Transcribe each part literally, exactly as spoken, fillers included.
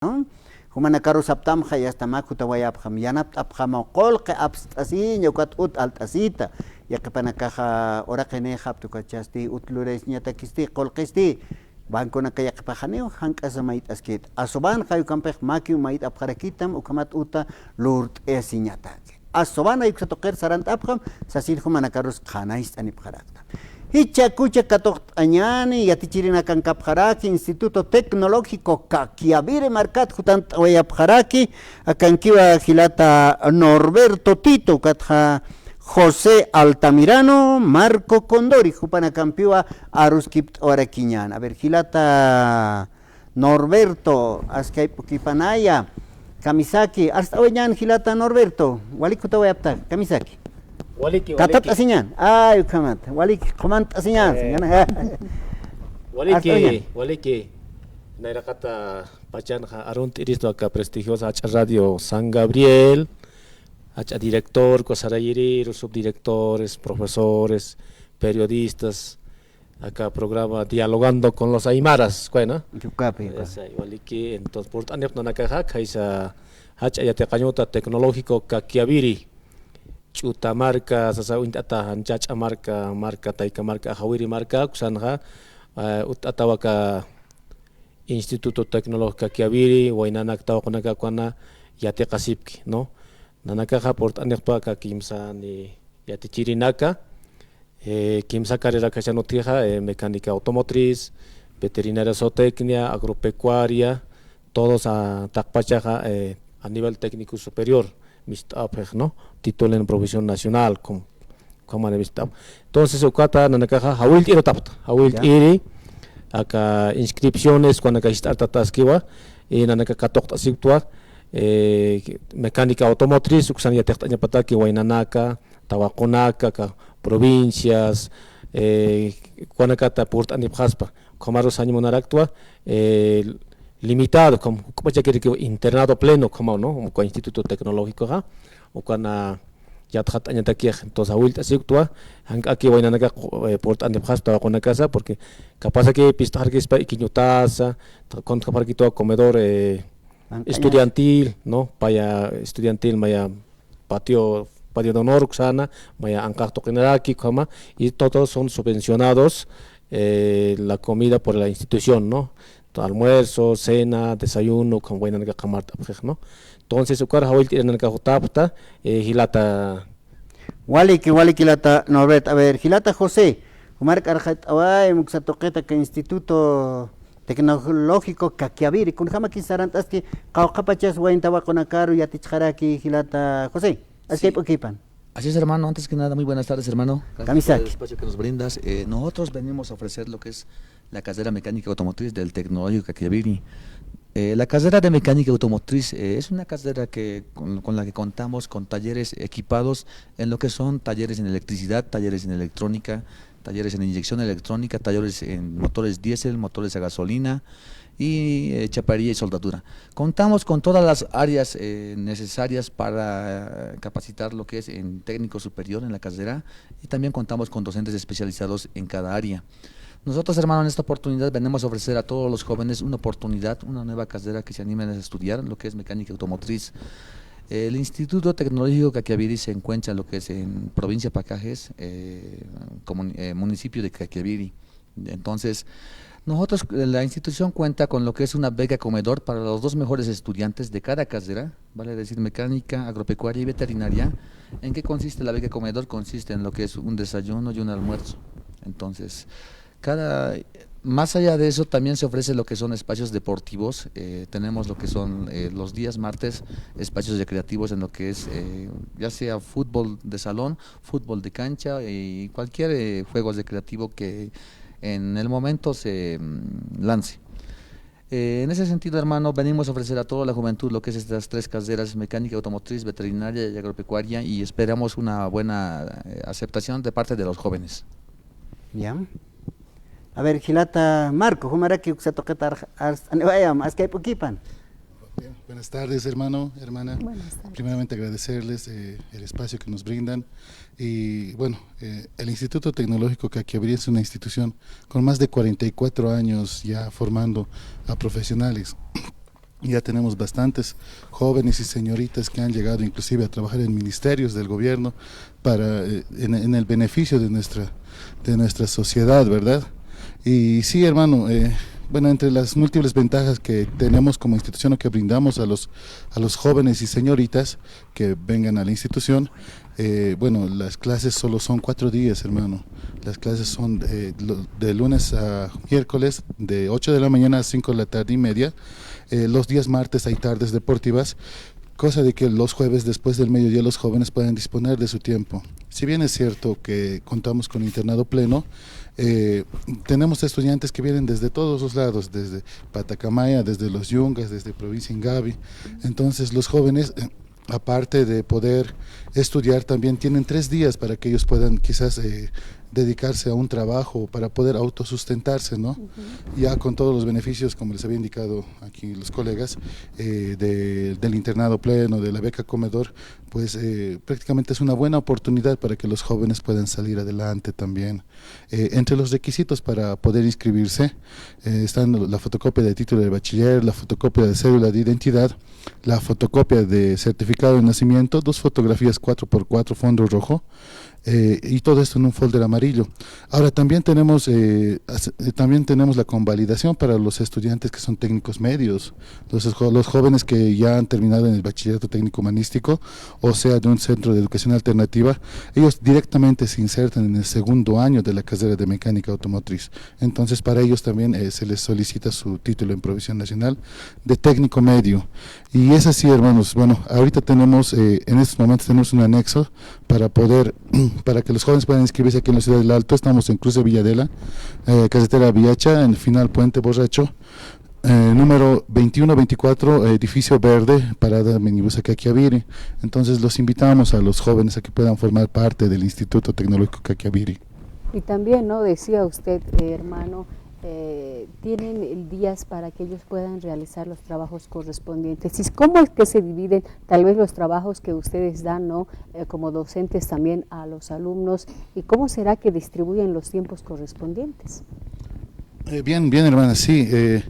¿no? Jumanakarus aptamxa, yasta mä kutawayapxam, yanapt'apxamaw qullqi apst'asiña, ukat ut alt'asita. Yaqhipanakaxa uraqinix apta ukachasti ut lurayasiñatakisti, qullqisti. Banconaka yaqhipax janiw jank'asa mayt'askit. Asobanxa ukampix mäkiw mayt'apxarakitam, ukhamat uta lurt'ayasiñataki. Asobana uksa tuqir sarant'apxam, sasin jumanakarus qhanayst'anipxarakta. Jichha kuchha katuqt'añäni, yatichirinakan kapxaraki Instituto Tecnológico Caquiaviri markat jutant'awayapxaraki, akankiwa jilata Norberto Tito, ukatxa José Altamirano, Marco Condori, jupanakampiwa aruskipt'awarakiñäni. A ver, jilata Norberto, askayp'ukipanaya, kamisaki, arst'awayañäni jilata Norberto, walik jutawayapta, kamisaki. Waliki, waliki. Katat'asiñäni, ay, ukhamat, waliki, qumant'asiñäni, eh, señora. Waliki, arst'awayañäni. Waliki, nayraqata pachanxa arunt'iristu aka prestigiosa jach'a Radio San Gabriel, jach'a director, uka sarayiriru, subdirectores, profesores, periodistas, aka programa Dialogando con los Aymaras, kuena. Yukapi, yukapi. Esa, waliki, entonces, purt'anipxta nanakaxa, khaysa jach'a yatiqañ uta tecnológico Caquiaviri, ch'uta marka, sasa uñt'ata, janchach'a marka, marka, tayka marka, ajawiri marka, uksanxa, eh, utt'atawa aka Instituto Tecnológico Caquiaviri, waynanak tawaqunaka ukana yatiqasipki, ¿no? Nanakaxa purt'anipxta aka kimsa ni yatichirinaka, eh, kimsa carrera kachanutixa, eh, mecánica automotriz, veterinaria zootecnia, agropecuaria, todos a taqpachaxa, eh, a nivel técnico superior, mist'apxix, ¿no? Título en profesión nacional, com, como le mist'ap. Entonces, ukata nanakaxa, jawillt'irutapxta, jawillt'iri, aka inscripciones, kuanaka jist'artataskiwa, y nanaka katuqt'asipktwa, eh, mecánica automotriz, uksan yatiqt'añapataki, waynanaka, tawaqunaka, aka provincias, eh, kuanakata purt'anipxaspa. Ukhamarus sañ munaraktwa, eh, limitado, como, juk'pachakiriki internado pleno, como, ¿no? Como con Instituto Tecnológico, ¿ja? Ukana yatxat'añatakix, entonces, jawillt'asipktwa, jank'aki waynanaka, eh, purt'anipxaspa tawaqunakasa, porque capaz que pist'axarkispa ikiñ utasa, ta-, kuntxapxarkitwa comedor, eh, estudiantil, ¿no? Paya estudiantil, maya patio, patio de honor uksana, maya anqax tuqinaraki ukhama, y todos son subvencionados, eh, la comida por la institución, ¿no? Almuerzo, cena, desayuno, ukham waynanaka qamart'apxix, ¿no? Entonces, ukar jawillt'irinanaka jutapxta, eh, jilata. Waliki, waliki jilata Norbert. A ver, jilata José, jumar k'arxat'away, muksa tuqita aka Instituto Tecnológico Caquiaviri, kunjamakis sarant'aski, qawqhapachas wayn tawaqunakaru yatichxaraki jilata José. Askayp'ukipan. Así es, hermano. Antes que nada, muy buenas tardes, hermano. Gracias por el espacio que nos brindas. Eh, nosotros venimos a ofrecer lo que es la carrera mecánica automotriz del Tecnológico Caquiaviri. Eh, la carrera de mecánica automotriz, eh, es una carrera que, con, con la que contamos con talleres equipados en lo que son talleres en electricidad, talleres en electrónica, talleres en inyección electrónica, talleres en motores diésel, motores a gasolina y, eh, chapadería y soldadura. Contamos con todas las áreas, eh, necesarias para capacitar lo que es en técnico superior en la carrera y también contamos con docentes especializados en cada área. Nosotros, hermano, en esta oportunidad venimos a ofrecer a todos los jóvenes una oportunidad, una nueva carrera que se animen a estudiar, lo que es mecánica automotriz. El Instituto Tecnológico Caquiaviri se encuentra lo que es en provincia Pacajes, eh, comun-, eh, municipio de Caquiaviri. Entonces, nosotros, la institución cuenta con lo que es una beca comedor para los dos mejores estudiantes de cada carrera, vale decir mecánica, agropecuaria y veterinaria. ¿En qué consiste la beca comedor? Consiste en lo que es un desayuno y un almuerzo. Entonces, cada, más allá de eso, también se ofrece lo que son espacios deportivos. Eh, tenemos lo que son, eh, los días martes, espacios recreativos en lo que es, eh, ya sea fútbol de salón, fútbol de cancha y cualquier, eh, juego recreativo que en el momento se, mm, lance. Eh, en ese sentido, hermano, venimos a ofrecer a toda la juventud lo que es estas tres carreras, mecánica automotriz, veterinaria y agropecuaria, y esperamos una buena, eh, aceptación de parte de los jóvenes. Ya. A ver, jilata Marco, jumaraki uksa tuqita ar-, arst'aniwayam, askayp'ukipan. Bien, buenas tardes, hermano, hermana. Buenas tardes. Primeramente agradecerles, eh, el espacio que nos brindan. Y bueno, eh, el Instituto Tecnológico Caquiaviri es una institución con más de cuarenta y cuatro años ya formando a profesionales. Ya tenemos bastantes jóvenes y señoritas que han llegado inclusive a trabajar en ministerios del gobierno para, eh, en, en el beneficio de nuestra, de nuestra sociedad, ¿verdad? Y sí, hermano, eh, bueno, entre las múltiples ventajas que tenemos como institución o que brindamos a los, a los jóvenes y señoritas que vengan a la institución, eh, bueno, las clases solo son cuatro días, hermano. Las clases son, eh, lo- de lunes a miércoles, de ocho de la mañana a cinco de la tarde y media. Eh, los días martes hay tardes deportivas, cosa de que los jueves después del mediodía los jóvenes puedan disponer de su tiempo. Si bien es cierto que contamos con internado pleno, eh, tenemos estudiantes que vienen desde todos los lados, desde Patacamaya, desde los Yungas, desde provincia Ingavi. Entonces los jóvenes, eh, aparte de poder estudiar, también tienen tres días para que ellos puedan quizás, eh, dedicarse a un trabajo, para poder autosustentarse, ¿no? Ya con todos los beneficios, como les había indicado aquí los colegas, eh, de- del internado pleno, de la beca comedor, pues, eh, prácticamente es una buena oportunidad para que los jóvenes puedan salir adelante también. Eh, entre los requisitos para poder inscribirse, eh, están la fotocopia de título de bachiller, la fotocopia de cédula de identidad, la fotocopia de certificado de nacimiento, dos fotografías cuatro por cuatro, fondo rojo, eh, y todo esto en un folder amarillo. Ahora, también tenemos, eh, as- eh, también tenemos la convalidación para los estudiantes que son técnicos medios. Entonces, jo- los jóvenes que ya han terminado en el bachillerato técnico humanístico, o sea, de un centro de educación alternativa, ellos directamente se insertan en el segundo año de la carrera de mecánica automotriz. Entonces, para ellos también, eh, se les solicita su título en provisión nacional de técnico medio. Y es así, hermanos. Bueno, ahorita tenemos, eh, en estos momentos tenemos un anexo para poder, para que los jóvenes puedan inscribirse aquí en la ciudad del Alto. Estamos en Cruz de Villadela, eh, carretera Viacha, en final Puente Borracho, eh, número veintiuno veinticuatro, edificio verde, parada minibús Caquiaviri. Entonces los invitamos a los jóvenes a que puedan formar parte del Instituto Tecnológico Caquiaviri. Y también, ¿no? Decía usted, eh, hermano, eh, tienen el días para que ellos puedan realizar los trabajos correspondientes. ¿Y cómo es que se dividen tal vez los trabajos que ustedes dan, ¿no? Eh, como docentes también a los alumnos, ¿y cómo será que distribuyen los tiempos correspondientes? Eh, bien, bien, hermana, sí. Eh,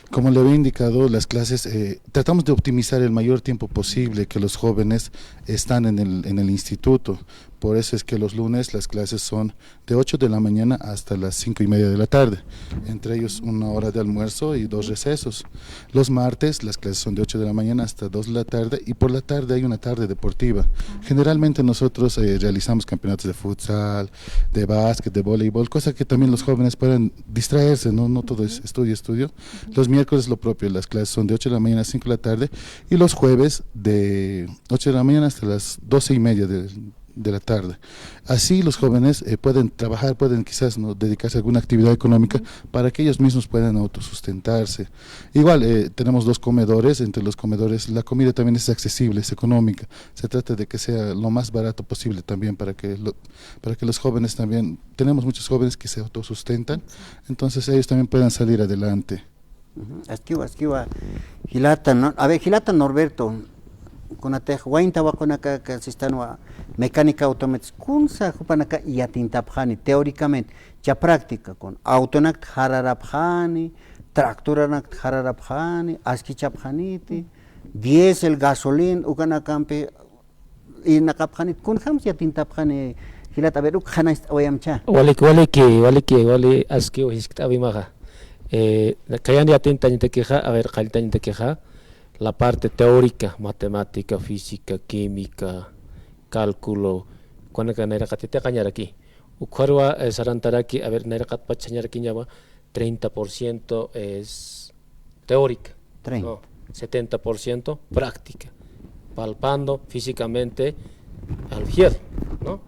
como le había indicado, las clases, eh, tratamos de optimizar el mayor tiempo posible que los jóvenes están en el, en el instituto. Por eso es que los lunes las clases son de ocho de la mañana hasta las cinco y media de la tarde, entre ellos una hora de almuerzo y dos recesos. Los martes las clases son de ocho de la mañana hasta dos de la tarde y por la tarde hay una tarde deportiva. Generalmente nosotros, eh, realizamos campeonatos de futsal, de básquet, de voleibol, cosa que también los jóvenes puedan distraerse, ¿no? No todo es estudio, estudio. Los miércoles lo propio, las clases son de ocho de la mañana a cinco de la tarde y los jueves de ocho de la mañana hasta las doce y media de, de la tarde. Así los jóvenes, eh, pueden trabajar, pueden quizás, ¿no?, dedicarse a alguna actividad económica para que ellos mismos puedan autosustentarse. Igual, eh, tenemos dos comedores, entre los comedores la comida también es accesible, es económica. Se trata de que sea lo más barato posible también para que lo- para que los jóvenes también, tenemos muchos jóvenes que se autosustentan, entonces ellos también puedan salir adelante. Ujú. Askiwa, askiwa, jilata, ¿no? A ver, jilata Norberto, kunatix wayn tawaqunaka, ka sistanwa mecánica automotriz, kunsa jupanaka yatintapxani teóricamente, cha práctica, kun autonakt jararapxani, tractoranakt jararapxani, askichapxaniti, diésel, gasolina, ukanakampi, irnaqapxanit, kunjams yatintapxani, jilat, a ver, uk qhanañcht'awayamcha. Waliki, waliki, waliki, wali askiw jiskt'awimaxa. Eh, kayan yatintañatakixa, a ver, qalltañatakixa, la parte teórica, matemática, física, química, cálculo, kunaka nayraqat yatiqañaraki. Ukharwa, eh, sarantaraki, a ver, nayraqatpach sañarakiñawa, treinta por ciento es teórica, treinta, ¿no? Setenta por ciento práctica, palpando físicamente al fierro, ¿no?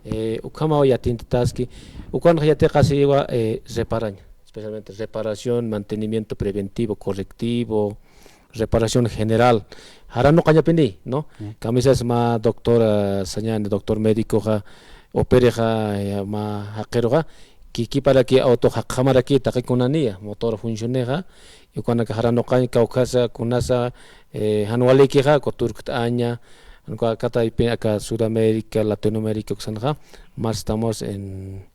Eh, ukhamaw yatintataski, ukan yatiqasiwa, eh, reparaña, especialmente reparación, mantenimiento preventivo, correctivo, reparación general. Jaranuqañapini, ¿no? Kamisas mä doctor, ah, sañani, doctor médicoxa, operixa, eh, mä jaqiruxa, kikiparaki auto jaqjamaraki taqi kunaniya, motor funcionexa, y kunaka jaranuqañ kawkhasa, kunasa, eh, jan walikixa, kuturkt'aña, jan kua kataypi aka Sudamérica, Latinoamérica uksanxa, más estamos en,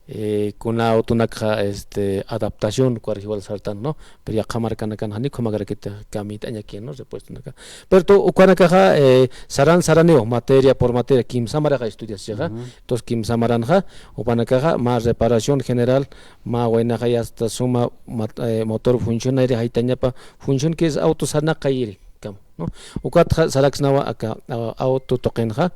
Eh, kuna autonakxa, este, adaptación, ukar jiwal sartan, ¿no? Pero yaqha markanakan jani ukhamakarakiti kamït'añaki, ¿no? Repuestonaka. Pero tu, ukanakaxa, eh, saran saraniw, materia por materia, kimsa maraxa estudiasixa. Entonces, kimsa maranxa, upanakaxa, mä reparación general, mä waynaxa ya está suma mat-, eh, motor funcionari jaytañapa, función que es auto sarnaqayiri, kam, ¿no? Ukatxa saraksnawa aka, a-, auto tuqinxa,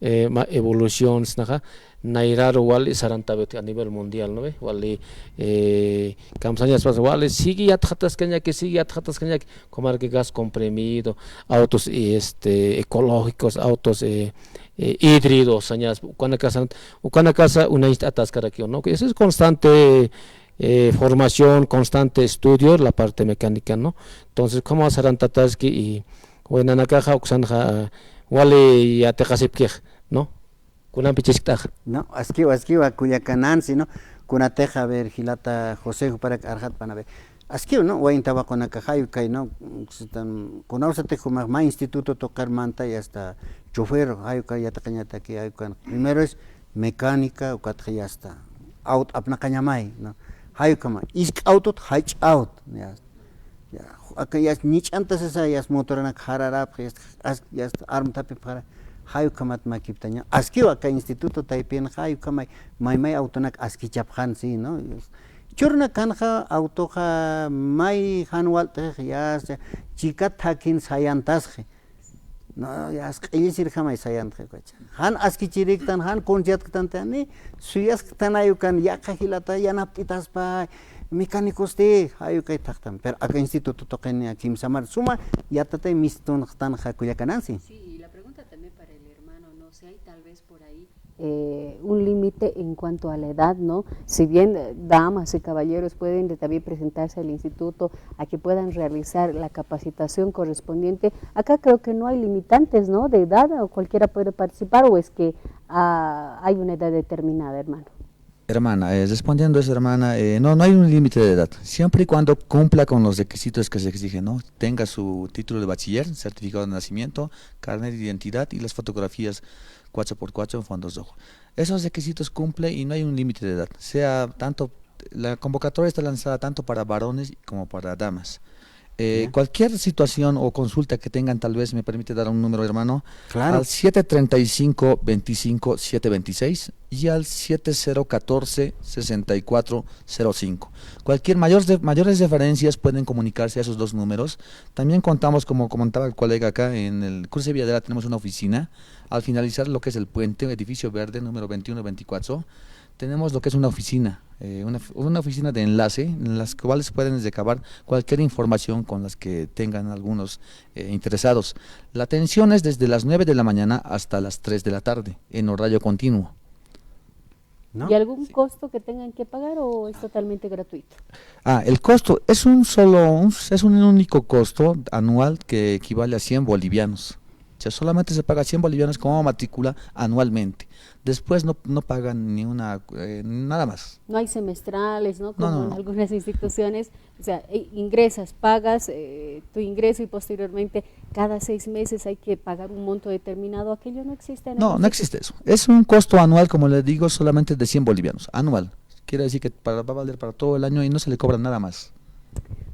eh, mä evolución sinaxa, nayraru wali sarantawi a nivel mundial, ¿no ve? Wali, eh, kamsañaspas, wali sigue yatxataskañaki, sigue yatxataskañaki, como que gas comprimido, autos, este, ecológicos, autos, eh, eh, híbridos, sañas, ukanakasa, ukanakasa uñacht'ataskarakiw, ¿no? Eso es constante, eh, formación, constante estudio, la parte mecánica, ¿no? Entonces, como sarantataski y, waynanakaxa, uksanxa, wali yatiqasipkix, ¿no? Kunampi chiskt'axa. No, askiw, askiw, kullaka Nancy, ¿no? Kunatixa, a ver, jilata José, juparak arxatpan, a ver. Askiw, ¿no? Wayn tawaqunakaxa, jay ukay, ¿no? Sitan, kunawsatix jumax mä instituto tuqir mantay hasta chofer, jay ukay yatiqañataki, jay ukan. Primero es mecánica, ukatxa ya está. Aut apnaqañamay, ¿no? Jay ukhamay. Isk autot, jach'a aut, ya está. Ya, aka yas ñich'antasasa yas motoranak jararapxi, yas, as-, yas armtapipxara, jay ukhamat makiptaña. Askiw aka instituto taypinxa, jay ukhamay, may may autonak askichapxan, sí, ¿no? Churnakanxa autoxa may jan walt'xix, yas, chikat thakin sayantasxi. No, yas q'illisirjamay sayantxi ukacha. Jan askichiriktan, jan kunsiatktan, ni suyasktan jay ukan, yaqha jilata yanapt'itaspa, mecánicosti, jay ukay thaqtan. Pero aka instituto tuqin kimsa mar, suma yatatay mistunxtanxa kullaka Nancy. Sí, y la pregunta también para el hermano, no sé, hay tal vez por ahí, eh, un límite en cuanto a la edad, ¿no? Si bien, eh, damas y caballeros pueden de-, también presentarse al instituto a que puedan realizar la capacitación correspondiente, acá creo que no hay limitantes, ¿no? De edad, o cualquiera puede participar, o es que, ah, hay una edad determinada, hermano. Hermana, eh, respondiendo a eso, hermana, eh, no, no hay un límite de edad. Siempre y cuando cumpla con los requisitos que se exigen, ¿no? Tenga su título de bachiller, certificado de nacimiento, carnet de identidad y las fotografías cuatro por cuatro en fondo rojo. Esos requisitos cumple y no hay un límite de edad. Sea tanto, la convocatoria está lanzada tanto para varones como para damas. Eh, cualquier situación o consulta que tengan, tal vez me permite dar un número, hermano. Claro. Al siete treinta y cinco, veinticinco, siete veintiséis y al siete cero catorce, sesenta y cuatro cero cinco. Cualquier mayor de-, mayores referencias pueden comunicarse a esos dos números. También contamos, como comentaba el colega acá, en el cruce de Villadela tenemos una oficina. Al finalizar lo que es el puente, edificio verde número veintiuno veinticuatro, tenemos lo que es una oficina, eh, una, una oficina de enlace en las cuales pueden recabar cualquier información con las que tengan algunos, eh, interesados. La atención es desde las nueve de la mañana hasta las tres de la tarde, en horario continuo. ¿No? ¿Y algún costo que tengan que pagar o es totalmente gratuito? Ah, el costo es un solo, un, es un único costo anual que equivale a cien bolivianos. O sea, solamente se paga cien bolivianos como matrícula anualmente. Después no, no pagan ni una, eh, nada más. No hay semestrales, ¿no? No, no, no. Como en algunas instituciones. O sea, eh, ingresas, pagas, eh, tu ingreso y posteriormente cada seis meses hay que pagar un monto determinado. Aquello no existe en el instituto. No, no existe eso. Es un costo anual, como le digo, solamente de cien bolivianos, anual. Quiere decir que para, va a valer para todo el año y no se le cobra nada más.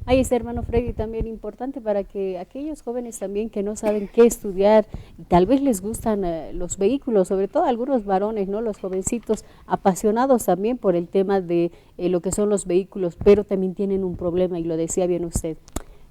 Ahí está, hermano Freddy, también importante para que aquellos jóvenes también que no saben qué estudiar, y tal vez les gustan, eh, los vehículos, sobre todo algunos varones, ¿no? Los jovencitos apasionados también por el tema de, eh, lo que son los vehículos, pero también tienen un problema, y lo decía bien usted.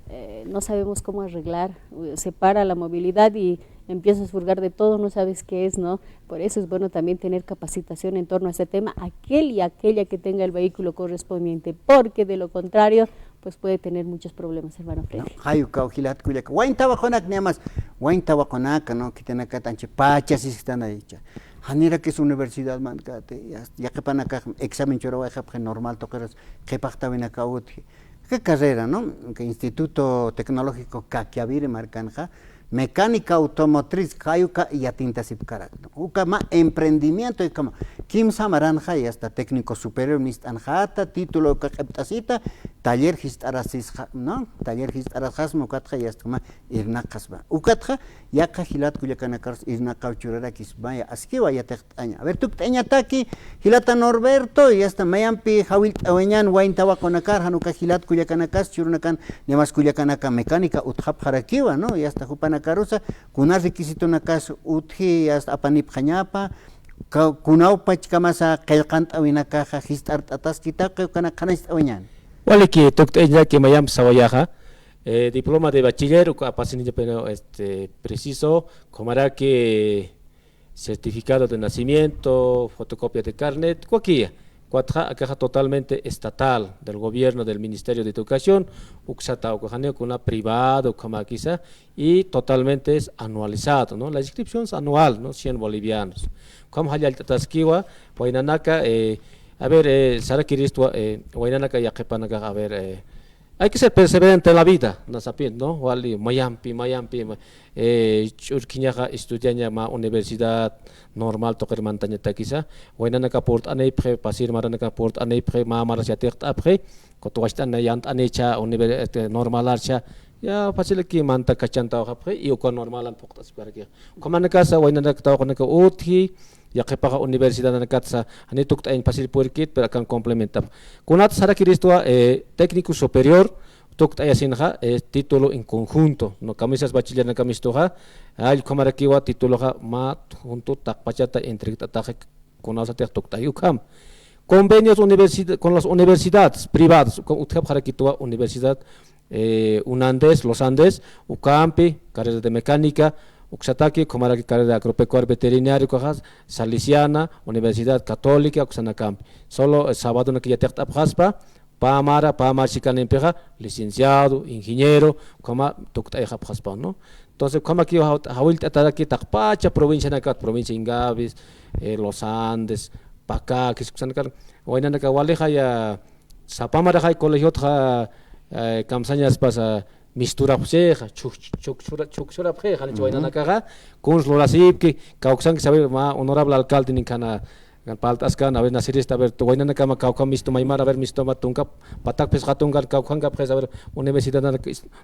Eh, no sabemos cómo arreglar, eh, se para la movilidad y empiezas a hurgar de todo, no sabes qué es, ¿no? Por eso es bueno también tener capacitación en torno a este tema, aquel y aquella que tenga el vehículo correspondiente, porque de lo contrario, pues puede tener muchos problemas, hermano Freddy. No, jay ukaw jilat kullaka. Wayn tawaqunak niyamas, wayn tawaqunak, ¿no? Khitinakat anchi pachasisktan aycha. Janirakis universidad mankati, ya, yaqhipanakax examen churawayxapxi normal tuqiras, qhipaxtawinakaw utji. Aka carrera, ¿no? Aka Instituto Tecnológico Caquiaviri markanxa, mecánica automotriz, jay uka yatintasipkarakta. Uka mä emprendimiento, ukhama kimsa maranxa, y hasta técnico superior mist'anxata, título uka q'ipt'asita, taller jist'arasisxa, ¿no? Taller jist'arasxasma ukatxa, y hasta mä irnaqasma. Ukatxa, yaqha jilat kullakanakarus irnaqaw churarakismaya, askiwa yatiqt'aña. A ver, tukt'añataki, jilata Norberto, y hasta mayampi jawillt'awañan wayn tawaqunakar, jan uka jilat kullakanakas, churunakan, nimas kullakanaka mecánica utjapxarakiwa, ¿no? Y hasta jupanakarusa, kuna requisitonakas utji, y hasta apanipxañapa, ka-, kunawpachkamasa qillqant'awinakaxa jist'art'ataskita, qillqanak qhanañcht'awañan. Waliki, tukt'añataki mayamp sawayaxa, eh, diploma de bachiller, uka apasiniña, pero, este, preciso, ukhamaraki certificado de nacimiento, fotocopia de carnet, ukakiya. Ukatxa, akaxa totalmente estatal, del gobierno, del Ministerio de Educación, uksata, ukaxa janiw kuna privado, ukhamakisa, y totalmente es anualizado, ¿no? La inscripción es anual, ¿no? Cien bolivianos. Ukham jallallt'ataskiwa, waynanaka, eh, a ver, eh, sarakiristwa, eh, waynanaka yaqhipanakax, a ver, eh, hay que ser perseverante en la vida, na sapin, ¿no? Wali, mayampi, mayampi, ma-, eh, ch'urkiñaxa estudiaña mä universidad normal tuqir mantañatakisa, waynanaka purt'anipxi, pasir maranaka purt'anipxi, mä maras yatiqt'apxi, kutwacht'ana yant'anicha, univer-, este, normalarcha, ya fácil que mantak kachan tawaqapxi, y uka normalan phuqt'asipkaraki. Ukhamanakasa, waynanaka tawaqunaka utji, yaqhipaxa universidadanakatsa, jani tukt'ayañ pasir purkit, pero akan complementap. Kunat sarakiristwa, eh, técnico superior, tukt'ayasinxa, eh, título en conjunto, ¿no? Kamisas bachillernakamistuxa, ay, ukhamarakiwa títuloxa mä junto taqpachata entregat'ataxi kunawsatix tukt'ay ukham. Convenios universid-, con las universidades privadas, ukham utjapxarakitwa universidad, eh, UNANDES, Los Andes, ukampi, carrera de mecánica, uksataki, ukhamaraki carrera agropecuaria veterinaria, ukaxa, Salesiana, Universidad Católica, uksanakampi. Solo, eh, sabadonaki yatiqt'apxaspa, pä mara, pä mar chikanimpixa, licenciado, ingeniero, ukhama tukt'ayxapxaspa, ¿no? Entonces, ukhamaki jaw-, jawillt'ataraki taqpacha provincianakat, provincia Ingavis, eh, Los Andes, Pacajes, uksanakar, waynanaka walixa ya, sapa maraxay colegiotxa, eh, kamsañaspasa, misturapxixa, chuk-, chukchura-, chukchurapxixa, janicha waynanakaxa, kuns lurasipki, kawksanki saber, mä honorable alcalde ninkhana, palt'askan, a ver, nasirista, a ver, tu waynanakama kawkha mistu maymar, a ver, mistu ma tunka, patak phisqa tunka, kawkhankapxis, a ver, universidad,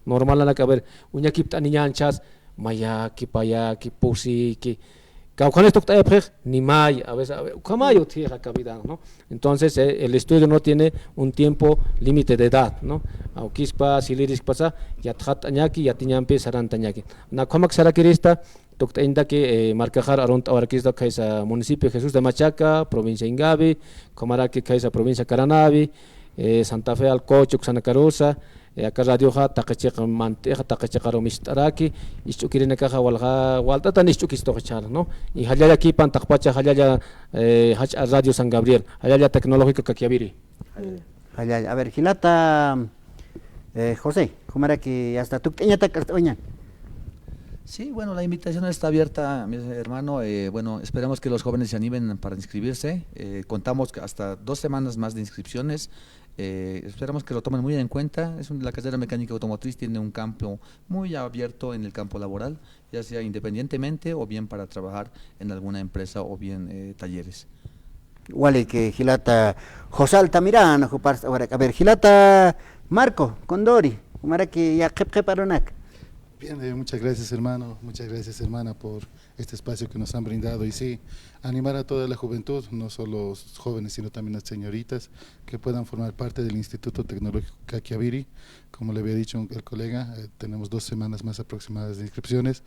normalanaka, a ver, uñakipt'aniñanchas, mayaki, payaki, pusiki, kawkhanis tukt'ayapxix, ni may, a veces, a ver, ukhamay utjixa cabida, ¿no? Entonces, eh, el estudio no tiene un tiempo límite de edad, ¿no? Awkispa, siliriskpasa, yatxatt'añaki, yatiñampi, sarantañaki. Na ukhamak sarakirista, tukt'ayañataki, eh, markaxar arunt'awarakista, khaysa municipio Jesús de Machaca, provincia Ingavi, ukhamaraki khaysa provincia Caranavi, eh, Santa Fe, Alcoche, uksanakarusa, eh, aka radioxa, taqi chiqa mantixa, taqi chiqaru mist'araki, isch'ukirinakaxa, walxa, walt'atan isch'ukistuxa chhar, ¿no? Y jallallakipan, taqpacha jallalla, eh, jach'a Radio San Gabriel, jallalla tecnológico Caquiaviri. Jallalla. A ver, jilata, eh, José, jumaraki hasta tukt'ayañatak arst'awañan. Sí, bueno, la invitación está abierta, mi hermano. Eh, bueno, esperemos que los jóvenes se animen para inscribirse. Eh, contamos que hasta dos semanas más de inscripciones. Eh, esperamos que lo tomen muy en cuenta. Es un- la carrera mecánica automotriz tiene un campo muy abierto en el campo laboral, ya sea independientemente o bien para trabajar en alguna empresa o bien, eh, talleres. Walik, jilata José Altamirano, juparst'awarak. A ver, jilata Marco Condori, jumaraki ya qhip qhip arunak. Bien, eh, muchas gracias, hermano. Muchas gracias, hermana, por este espacio que nos han brindado. Y sí, animar a toda la juventud, no solo jóvenes, sino también a señoritas, que puedan formar parte del Instituto Tecnológico Caquiaviri. Como le había dicho el colega, eh, tenemos dos semanas más aproximadas de inscripciones,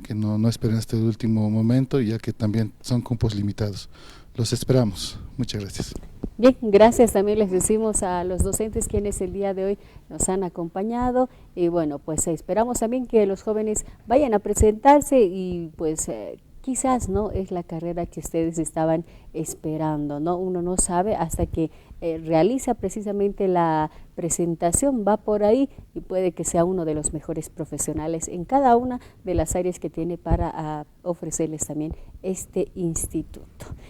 que no, no esperen hasta el último momento, ya que también son cupos limitados. Los esperamos. Muchas gracias. Bien, gracias también les decimos a los docentes quienes el día de hoy nos han acompañado. Y bueno, pues esperamos también que los jóvenes vayan a presentarse y pues, eh, quizás, ¿no? Es la carrera que ustedes estaban esperando, ¿no? Uno no sabe hasta que, eh, realiza precisamente la presentación, va por ahí y puede que sea uno de los mejores profesionales en cada una de las áreas que tiene para, ah, ofrecerles también este instituto.